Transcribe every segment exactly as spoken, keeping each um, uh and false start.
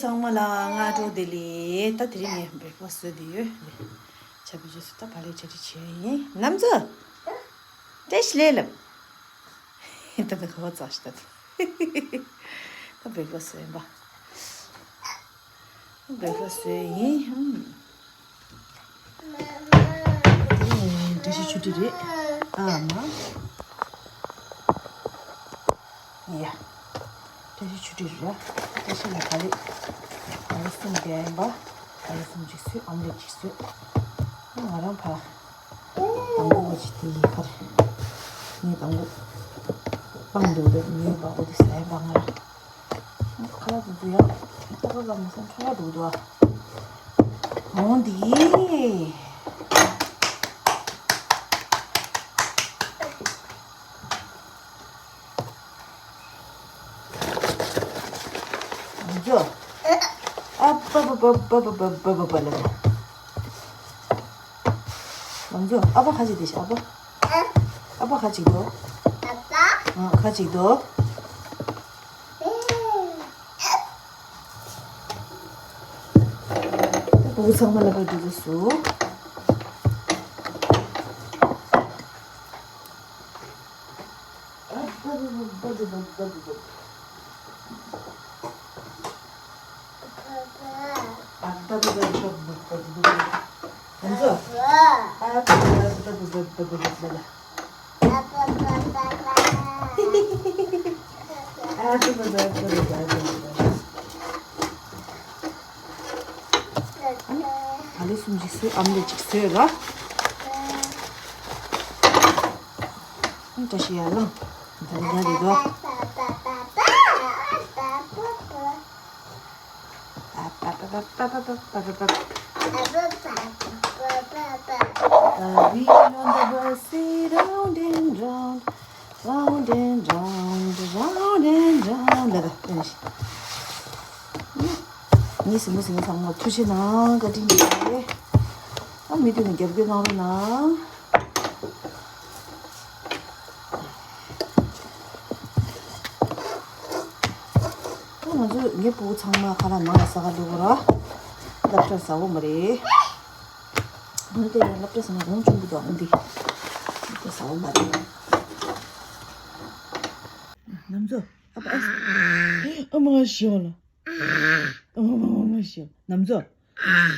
ཚང་མ་ལ་སྔ་དྲོ་བདེ་ལེགས། ད་དེ་རིང་ངས་བྷེག་ཕ་སི་བཟོས་བསྡད་ཡོད། ཆ་བི་ཇེ་སུ་ད་བག་ལེབ་ཆ་ཁྲི་བྱས་ཡིན། ནམ་ཚོ། བཀྲ་ཤིས་བདེ་ལེགས། ད་བྷེག་ཕ་སི་བཙགས་ཤི་ད། ད་བྷེག་ཕ་སི་བཟོས་ཡིན་པ། བྷེག་ཕ་སི་བཟོས་ཡིན། ཨ་མ། བཀྲ་ཤིས་ཆུ་ཁྲི་རེད། ཨ་མ། ཡ། བཀྲ་ཤིས་ཆུ་ཁྲི་རེད། བཀྲ་ཤིས་ལ་བག་ལེབ། བག་ལེབ་གསུམ་བསྡད་ཡིན་པ། བག་ལེབ་གསུམ་ཅིག་བཟོས། ཨོམ་ལེབ་ཅིག་བཟོས། ང་རང་ཕ། དང་པོ་བ་ཅིག་དེ་ཡི་ཁར། ངས་དང་པོ། སྤང་འདུག་འདུག་ཉོས་པ་འོ་དེ་ཟ་ཡིན་པ་ང་རང་། ཁ་ལག་འདུག་འདུག་ཡ། ཏོག་ཙམ་མ་སོང་ཁྲ་ཁ་འདུག་འདུག་ཨ། འོང་དེ། ང་ཚོ། ཨ་པ་པ་པ་པ་པ་པ་པ་པ་ལ། ང་ཚོ་ཨ་ཕ་ཁ་ཅིག་དེ་ཤ་ཨ་ཕ། ཨ་ཕ་ཁ་ཅིག་དོ། ཨ་ཁ་ཅིག་དོ། ཨ་ཕ་ཚང་མ་ལ་པ་འདུག་སུ། ཨ་ནི་བག་ལེབ་གསུམ་ཅིག་བཟོས། ཨོམ་ལེབ་ཅིག་བཟོས་ར། ཨ་བཀྲ་ཤིས་ཡར་ལངས། ད་ནི་ཡར་རེད་དོ། ཨ་པ་པ་པ། Round and round, round and round, round and round. ལ་ད་ཨེ་ནི་ངའི་གཟིགས་མོ་གཟིགས་མཁན་ཚང་མ་ཐུགས་རྗེ་གནང་། བཀའ་དྲིན་ཆེ། ཨ་མི་དུས་ནས་རྒྱབ་སྐྱོར་གནང་རོགས་གནང་། ཨ་ང་ཚོ་ངའི་སྤུ་གུ་ཚང་མ་ཁ་ལག་ནང་ལ་ཟ་ག་འགྲོ་གི་ར། སློབ་གྲྭ་ཟ་འོ་མ་རེད། ང་དེ་ཡང་སློབ་གྲྭ་ཟ་ན་རང་བྱུང་གི་འདུག་ཨང་འདི། སློབ་གྲྭ་ཟ་འོ་མ་རེད། ནམ་ཚོ། ཨ་པ་ཨེ་སི། ཨ་མ་ཤི་ལ། ཨ་མ་མ་མ་མ་ཤི། ནམ་ཚོ།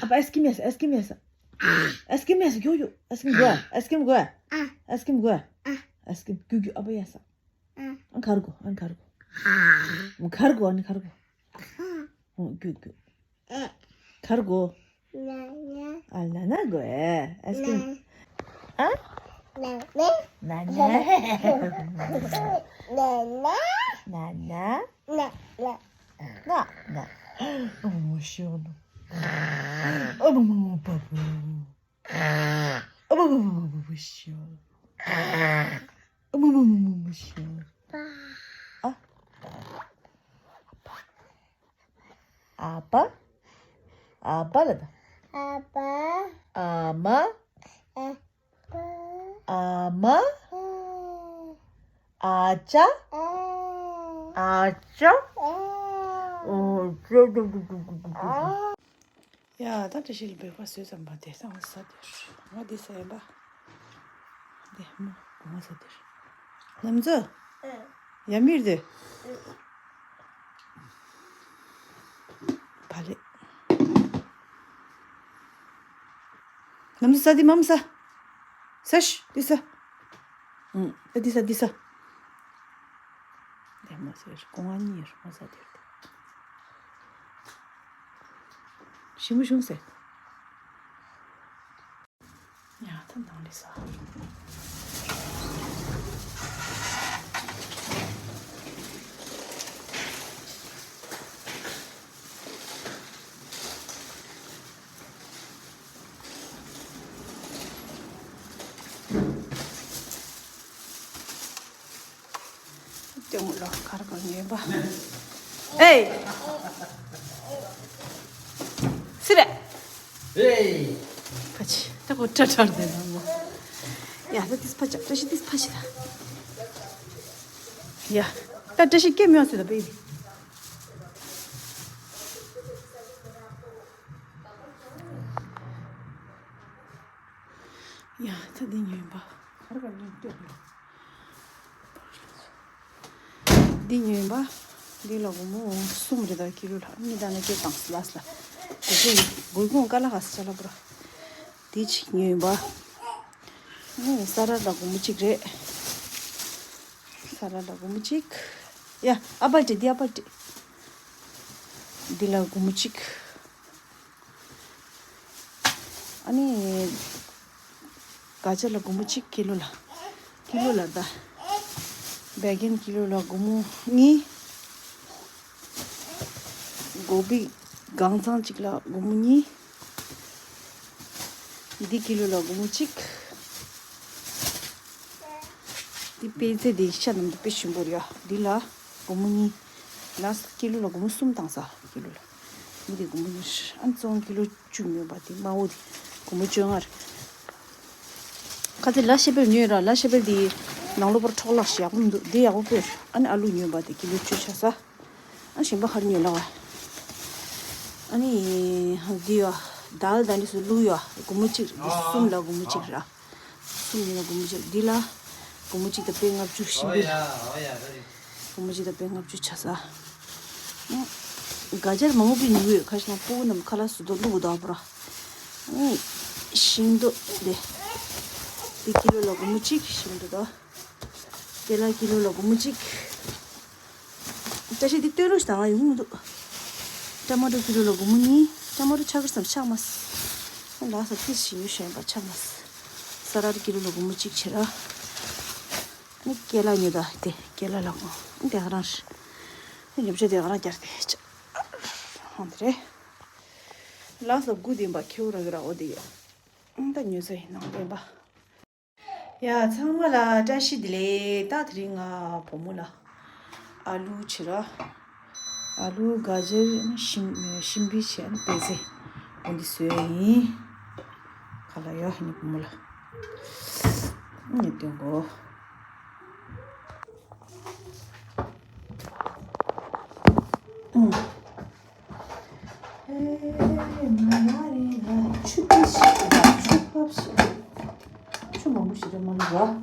ཨ་པ་ཨེ་སི་ཀི་མེ་ས་ཨེ་སི་ཀི་མེ་ས། ཨེ་སི་ཀི་མེ་ས་གྱུ་གྱུ། ཨེ་སི་ཀི་མ་གོ། ཨེ་སི་ཀི་མ་གོ། ཨེ་སི་ཀི་མ་གོ། ཨེ་སི་ཀི་མ་གྱུ་གྱུ། ཨ་པ་ཡ་ས། ཨ་ཁར་གོ། ཨ་ཁར་གོ། ཁར་གོ། ཨ་ནི་ཁར་གོ། ཨ་གྱུ་གྱུ། ཁར་གོ། ཨ་ལ་ན་གོ། ཨེ་སི་ཀི་མ། ཨ། ན་ན། ན་ན། ན་ན། ཨ་མ་མ་ཤི་ལ། ཨ་མ་མ་མ་པ་པ། ཨ་མ་མ་མ་མ་མ་ཤི་ལ། ཨ་མ་མ་མ་མ་མ་ཤི་ལ། ཨ། ཨ་པ། ཨ་པ་ལ་ད། ཨ་པ། ཨ་མ། ཨ་པ། ཨ་མ། ཨ། ཨ་ཅག་ཨ། ཨ་ཅག་ཨ། ཨོ་ཅོ་ཅོ་ཅོ་ཅོ་ཅོ་ཅོ། ཡ་ད་བཀྲ་ཤིས་ལ་བོད་པ་བཟོས་ཙམ་པ་དེ་ད་ང་ཟ་དེར། ང་འདི་ཟ་ཡིན་པ། འདི་མོ་ང་ཟ་དེར། ནམ་ཚོ། ཡ་མིར་དེ། བག་ལེབ། ནམ་ཚོ་ཟ་དེ་མམ་ཟ། ཟ་ཤི་དེ་ཟ། ཨུང་ད་དེ་ཟ་དེ་ཟ། དེ་མ་ཟ་ཡོད་སྐོང་བ་གཉིས་ཡོད་མ་ཟ་དེར་དེ། ཞིམ་པོ་བྱུང་ཟེར། ཡ་ད་ནང་ལས་ས། ལྟད་མོ་ལོ་ཁར་གོ་ཉན་པ། ཨེ། སི་རེ། ཨེ། ཕ་ཆི་ད་གོ་ཏྲ་ཏྲར་དེ་ན་མོ། ཡ་ད་ཏིས་ཕ་ཆ་བཀྲ་ཤིས་ཏིས་ཕ་ཆི་ད། ཡ་ད་བཀྲ་ཤིས་སྐད་མི་ཡོང་སི་ད་པེ་བི། ཚ་འདི་ཉོས་པ། གར་གར་ཉོས་ལྟོས་དགོས། འདི་ཉོས་པ། འདི་ལ་སྒོར་མོ་གསུམ་རེད་ད་ཀི་ལོ་ལ། གཉིས་དང་ན་སྐྱེ་དང་ལ་སི་ལ། སྒོར་མོ་སྒོར་མོ་ཀ་ལ་ཧ་སི་ཅ་ལ་པུ་ར། འདི་གཅིག་ཉོས་པ། ཨ་ནི་ས་ར་ལ་སྒོར་མོ་གཅིག་རེད། ས་ར་ལ་སྒོར་མོ་གཅིག་ཡ། ཨ་པལ་ཏི་འདི་ཨ་པལ་ཏི། འདི་ལ་སྒོར་མོ་གཅིག་ཨ་ནི། ག་ཅ་ལ་སྒོར་མོ་གཅིག་ཀི་ལོ་ལ། ཀི་ལོ་ལ་ད། བེ་གན་ཀི་ལོ་ལ་སྒོར་མོ་གཉིས། གོ་བི་གང་ཚང་གཅིག་ལ་སྒོར་མོ་གཉིས། འདི་ཀི་ལོ་ལ་སྒོར་མོ་གཅིག་འདི་དཔེ་ཚེ་འདི་ཤ་ནམ་འདི་དཔེ་ཞིམ་པོ་རེད་ཡ། འདི་ལ་སྒོར་མོ་གཉིས། ལ་ཀི་ལོ་ལ་སྒོར་མོ་གསུམ་བཏང་ས་ཀི་ལོ་ལ། འདི་དེ་སྒོར་མོ་གཉིས། ཨ་ཙོང་ཀི་ལོ་བཅུ་ཉོས་པ་དེ་དམར་པོ་དེ་སྒོར་མོ་བཅོ་ལྔ་རེད། ཁ་ཚེ་ལ་ཤེ་པེལ་ཉོས་ར། ལ་ཤེ་པེལ་དེ་ནང་ལོ་པར་འཕྲོ་བརླག་ཞིག་ཡག་པོ་མི་འདུག་འདི་ཡག་པོ་དཔེ་རེད། ཨ་ནི་ཨ་ལུ་ཉོས་པ་དེ་ཀི་ལོ་བཅུ་ཆགས་ས། ཨ་ཞིམ་པ་ཧར་ཉོས་ལ་བ། ཨ་ནི་འདི་ཡོ། དལ་དང་འདི་སུ་ལུག་ཡོ། སྒོར་མོ་གཅིག་འདི་གསུམ་ལ་སྒོར་མོ་གཅིག་ར། གསུམ་ཡིན་ན་སྒོར་མོ་གཅིག་འདི་ལ་སྒོར་མོ་གཅིག་དང་པད་ལྔ་བཅུ་ཞིམ་པོ་ར། སྒོར་མོ་གཅིག་དང་པད་ལྔ་བཅུ་ཆགས་ས། ཨ་ག་ཇར་མང་པོ་པི་ཉུ་ཡོད་ཁ་ཤས་ན་སྤུ་གུ་རྣམས་ཁ་ལག་བཟོ་དོ་ལུག་དོ་པོ་ར། ཨ་ཤིང་ཏོག་དེ་དེ་ཀི་ལོ་ལ་སྒོར་མོ་གཅིག་ཤིང་ཏོག་དང་། ཀེ་ལ་ཀི་ལོ་ལ་སྒོར་མོ་གཅིག་བཀྲ་ཤིས་འདི་སྟོན་རོགས་ཞིག་དང་ཡོང་མི་འདུག་ཊ་མ་ཊོ་ཀི་ལོ་ལ་སྒོར་མོ་གཉིས། ཊ་མ་ཊོ་ཆག་གི་སམ་ཆག་མ་སི། ལ་ས་ཏིས་ཞིག་ཡོད་ཤེས་པ་ཆག་མ་སི། ས་ར་ཀི་ལོ་ལ་སྒོར་མོ་གཅིག་བྱེད་ར། ཨ་ནི་ཀེ་ལ་ཉོས་ད་དེ་ཀེ་ལ་ལ་སྒོར་དེ་ག་རང་རེད། ཉོ་ཆ་དེ་ག་རང་བསྐྱར་དེ་ཆ། ཧོན་དེ་རེད། ལ་ས་དགུ་ལྡན་པ་ཁེའུ་ར་གི་ར་འོ་དེ་ཡོད། ད་ཉོས་ས་ཡིན་ནང་ལྡན་པ། ཡ་ཚང་མ་ལ་བཀྲ་ཤིས་བདེ་ལེགས། ད་དེ་རིང་ང་བུ་མོ་ལ་ཨ་ལུ་བྱེད་ར། ཨ་ལུ་ག་ཇར་ཤིམ་ཤིམ་པི་བྱས་ནས་པད་ཚལ་འོ་འདི་བཟོས་ཡིན། ཁ་ལག་ཡོད་ནི་བུ་མོ་ལ་ནི་སྟོན་གོ། ཨུ། ཨེ་མ་ཡ་རེ་ལ་ཆུ་པི་ཞིག་ཆུ་ཕབ་ཞིག་ཆུ་མང་པོ་ཞིག་རེད་མ་ལུས་ར།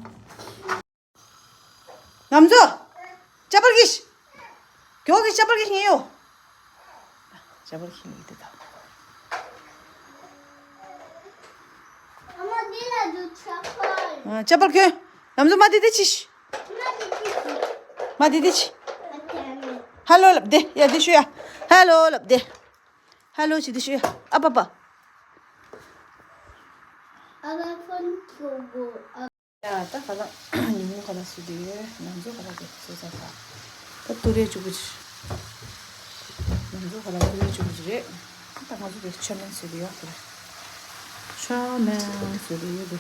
ལམ་བཟོ། ཅ་པར་གྱིས། གྱོག་གི་ཅ་པར་གྱིས་ཉེ་ཡོ། ཅ་པར་གྱིས་ཉེ་དེ་དང་། ཨ་ཅ་པར་གྱོན། ལམ་བཟོ་མ་དེ་དེ་ཆིས། མ་དེ་དེ་ཆི། ཧ་ལོ་ལབ་དེ་ཡ་དེ་ཤུ་ཡ། ཧ་ལོ་ལབ་དེ། ཧ་ལོ་ཆི་དེ་ཤུ་ཡ། ཨ་པ་པ། ཡ་ད་ག་ལ་ཉིན་མོ་ག་ལ་སུ་དེ་ཡོད། ང་ཚོ་ག་ལ་དེ་སུ་ས་ས། ད་ཏུ་རེ་བཅུ་པོ་ཆི། ང་ཚོ་ག་ལ་ཏུ་རེ་བཅུ་པོ་ཆི་རེད། ད་ང་ཚོ་དེ་ཆོ་མེན་སུ་དེ་ཡོད་དེ། ཆོ་མེན་སུ་དེ་ཡོད་དེ།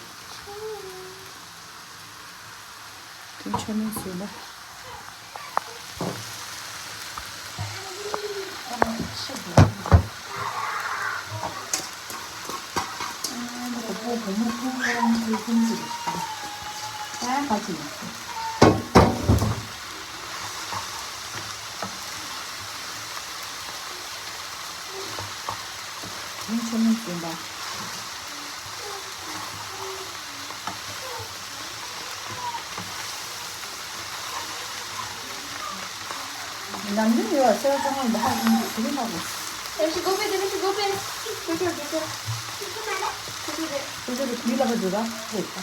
དེ་ཆོ་མེན་སུ་ལ། ནམ་རྒྱུན་ཡོད་སེ་བ་ཚང་མ་འདི་ཧ་གོ་འདུག་དེ་རིང་ཧ་གོ། དེ་ཞིག་གོ་པས་དེ་རིང་ཞིག་གོ་པས། ཅོ་ཅོ་ཅོ་ཅོ། ཅོ་ཅོ་རེད། དེ་ལ་ག་འཇུ་ར། ཧེ། ཁ་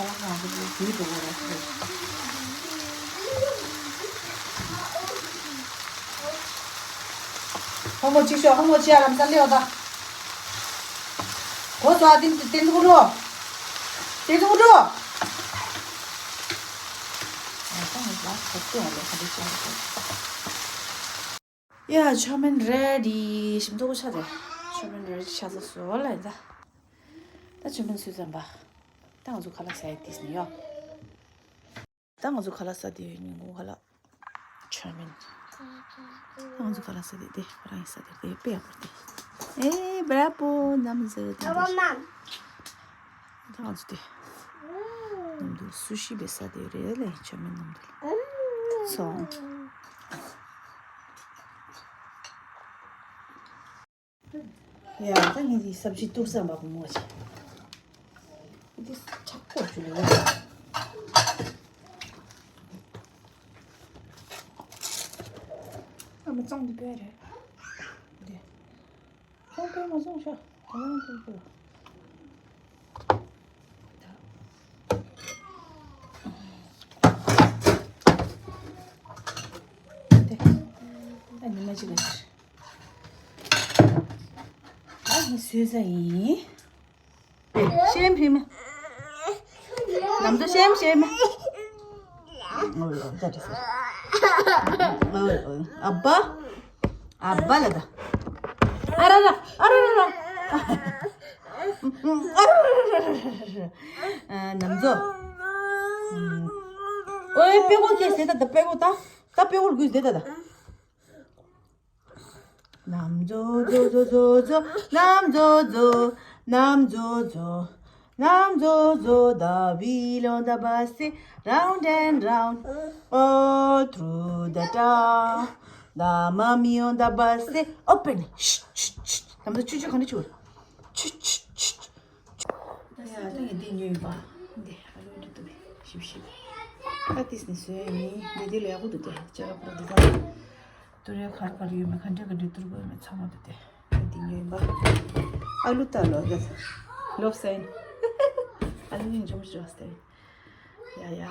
ལག་ང་གི་དེ་དེ་འགྲོ་གོ་ར་ཧེ། ཧོ་མོ་ཅིག་ཤོག་ཧོ་མོ་ཅི་ཡ་ལམ་ས་ལེ་བ་ད། གོ་ཚོ་ཨ་ཏིན་ཏིན་ཏུ་རོ། ཏིན་ཏུ་རོ། ཡ་ཆོ་མེན་རེ་ཌི། ཞིམ་ཏོག་ཆ་རེ། ཆོ་མེན་རེ་ཌི་ཆ་ས་སོ་ལ་ཡིན་ད། ད་ཆོ་མེན་སུས་ཙམ་པ། ད་ང་ཚོ་ཁ་ལག་ཟ་ཡི་ཏིས་ནི་ཡོ། ད་ང་ཚོ་ཁ་ལག་ཟ་དེ་ཉིན་གུང་ཁ་ལག་ཆོ་མེན། ད་ང་ཚོ་ཁ་ལག་ཟ་དེ་དེ་ཁོ་རང་ཡིན་ཟ་དེ་དེ་དཔེ་ཡག་པོ་དེ། ཨེ་བྲ་པོ་ནམ་ཟེར་དེ། ཨ་བ་མ། ད་ང་ཚོ་དེ། ནམ་དུ་སུ་ཤི་བེ་ས་དེ་རེད་ལེ་ཆོ་མེན་ནམ་དུ། སོང་། ཡ་ད་ངས་འདི་སབ་ཇི་གཏུགས་བསམ་པ་བུ་མོ་ཆེ། འདི་ཆག་པོ་བྱུང་ཡོད། ཨ་མ་གཙང་འདི་པས་རེད། འདི། ཁོང་པས་མ་བཙོང་ཤག་ད་ནང་དུ་འགྲོ། ད། ཨ་ཉི་མ་གཅིག་ལ་ཕྱིར། ཨ་ནི་བཟོས་ས་ཡིན། ཤེམ་ཕི་མ། ནམ་དུ་ཤེམ་ཤེམ། ཨ་བ། ཨ་བ་ལ་ད། ཨ་ར་ར། ཨ་ར་ར་ར། ཨ་ར་ར་ར། ཨ་ནམ་ཛོ། ཨོའི་པེ་ཀོ་ཀེ་ཟེ་ད་ད་པེ་ཀོ་ད། ད་པེ་ཀོ་གུས་ཟེ་ད་ད། ནམ་ཛོ་ཛོ་ཛོ་ཛོ་ཛོ། ནམ་ཛོ་ཛོ། ནམ་ཛོ་ཛོ། ནམ་ཛོ་ཛོ། The wheel on the bus say round and round, all through the town. The mummy on the bus say open. ཤི་ཤི་ཤི། ནམ་ཛོ་ཆུ་ཆུ་གང་འདྲ་ཆུ། ཆུ་ཆུ་ཆུ། ཡ་ད་ངས་འདི་ཉོས་ཡིན་པ། འདི་ཨ་ལུ་འདི་འདུག་ཞིབ་ཞིབ། ད་ཏིས་ནི་བཟོས་ཡིན། འདི་འདི་ལས་ཡག་པོ་འདུག་སྟེ་ཅ་ལག་པོ་འདི་ག་ཏུ་རེ་གར་གར་ཡོད་མེད་ག་འདྲ་ག་འདྲ་ཏུར་དགོས་མེད་ཚང་མ་འདུག་སྟེ། ད་འདི་ཉོས་ཡིན་པ། ཨ་ལུ་ད་ལོ་ཡ། ལོབ་སེན། ཨ་ལུ་ནི་འཇོམས་ཤིག་རོགས་སྟེ། ཡ་ཡ།